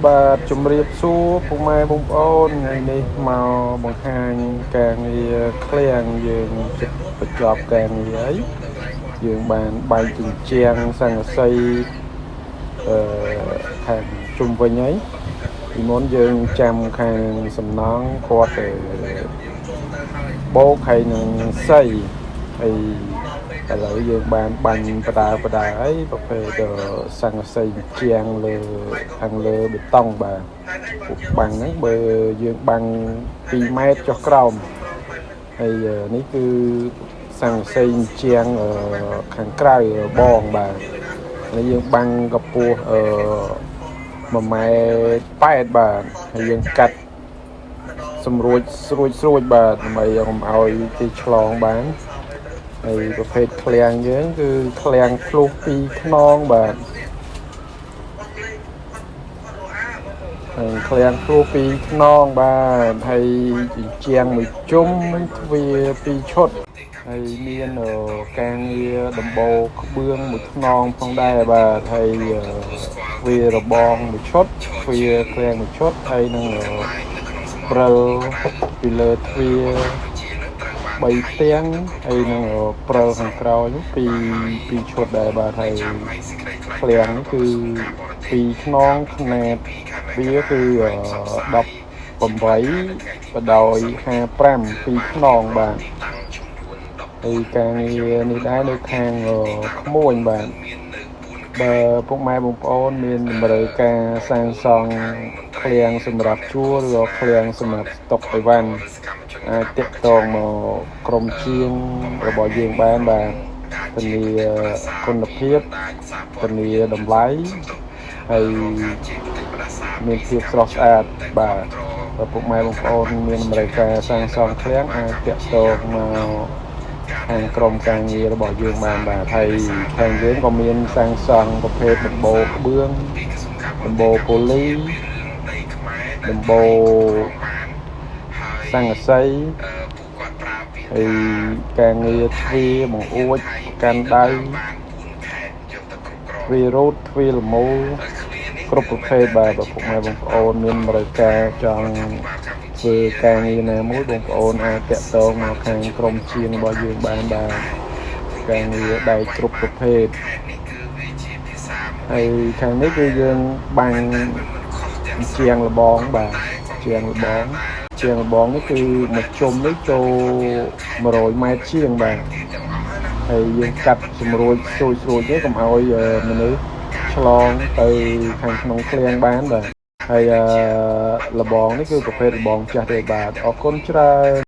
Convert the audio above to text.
បាទជំរាបសួរពុកម៉ែបងប្អូនថ្ងៃនេះមកបង្ហាញការងារឃ្លាំងយើងជិតបញ្ចប់ការងារហើយយើងបានបែកជញ្ជាំងស័ង្កសីអឺខាងជុំវិញហើយពីមុនយើងចាំខាងសំណង់គាត់ទៅបោកហើយនឹងសីហើយឥឡូវយើងបានបាញ់បដាបដាហើយប្រភេទស័ង្កសីជាងលើខាងលើបេតុងបាទពួកបាំងហ្នឹងបើយើងបាំង2ម៉ែត្រចុះក្រោមហើយនេះគឺស័ង្កសីជាងខាងក្រៅរបងបាទហើយយើងបាំងកម្ពស់អឺ1ម៉ែត្រ8បាទហើយយើងកាត់សម្រួចស្រួចស្រួចបាទដើម្បីកុំឲ្យគេឆ្លងបានហើយប្រភេទឃ្លាំងយើងគឺឃ្លាំងភ្លោះពីរខ្នងបាទហើយឃ្លាំងភ្លោះពីរខ្នងបាទហើយជញ្ជាំងមួយជុំទ្វារពីរឈុតហើយមានការងារដំបូលក្បឿងមួយខ្នងផងដែរបាទហើយទ្វាររបងមួយឈុតទ្វារឃ្លាំងមួយឈុតហើយនឹងព្រិលពីលើទ្វារ3ផ្ទាំងហើយនឹងព្រិលខាងក្រោយនោះពីរពីរឈុតដែរបាទហើយឃ្លាំងនេះគឺពីរខ្នងខ្នាតវាគឺ18បដោយ55ពីរខ្នងបាទហើយការងារនេះដែរនៅខាងក្មួយបាទបើពុកម៉ែបងប្អូនមានតម្រូវការសាងសង់ឃ្លាំងសម្រាប់ជួលឬក៏ឃ្លាំងសម្រាប់ស្តុកអីវ៉ាន់អាចទាក់ទងមកក្រុមជាងរបស់យើងបានបាទធានាគុណភាពធានាតម្លៃហើយមានភាពស្រស់ស្អាតបាទបើពុកម៉ែបងប្អូនមានតម្រូវការសាងសង់ឃ្លាំងអាចទាក់ទងមកខាងក្រុមការងាររបស់យើងបានបាទហើយខាងយើងក៏មានសាងសង់ប្រភេទដំបូលក្បឿងដំបូលពូលីដំបូលស័ង្កសីហើយការងារទ្វារបង្អួចកាន់ដៅទ្វាររូតទ្វារលមូលគ្រប់ប្រភេទបាទបើពុកម៉ែបងប្អូនមានតម្រូវការចង់ធ្វើការងារណាមួយបងប្អូនអាចទាក់ទងមកខាងក្រុមជាងរបស់យើងបានបាទការងារដែកគ្រប់ប្រភេទហើយខាងនេះគឺយើងបាំងជាងលបងបាទជាងលបងជាងលបងនេះគឺមួយជុំនេះចូល100ម៉ែត្រជាងបាទហើយយើងកាត់ស្រួចស្រួចស្រួចទេកុំឲ្យមនុស្សឆ្លងទៅខាងក្នុងឃ្លាំងបានបាទហើយលបងនេះគឺប្រភេទលបងចាស់ទេបាទអរគុណច្រើន។